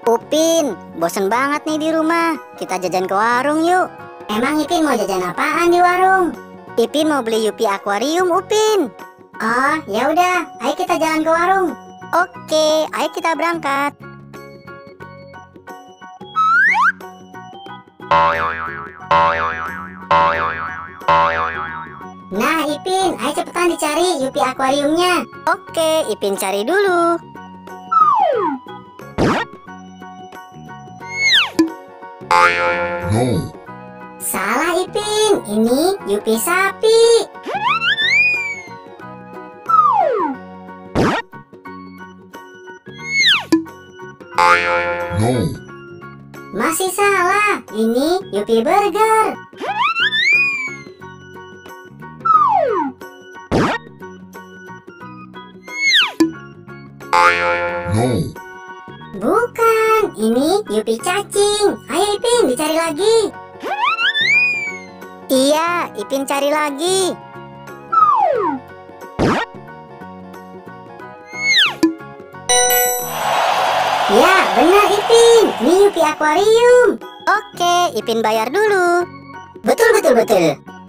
Upin, bosen banget nih di rumah. Kita jajan ke warung yuk. Emang Ipin mau jajan apaan di warung? Ipin mau beli Yupi akuarium, Upin. Oh, ya udah, ayo kita jalan ke warung. Oke, ayo kita berangkat. Nah, Ipin, ayo cepetan dicari Yupi akuariumnya. Oke, Ipin cari dulu. No. Salah Ipin, ini Yupi sapi. No. Masih salah, ini Yupi burger. No. Bukan, ini Yupi cacing. Ayo Ipin, dicari lagi. Iya, Ipin cari lagi. Ya, benar Ipin. Ini Yupi akuarium. Oke, Ipin bayar dulu. Betul, betul, betul.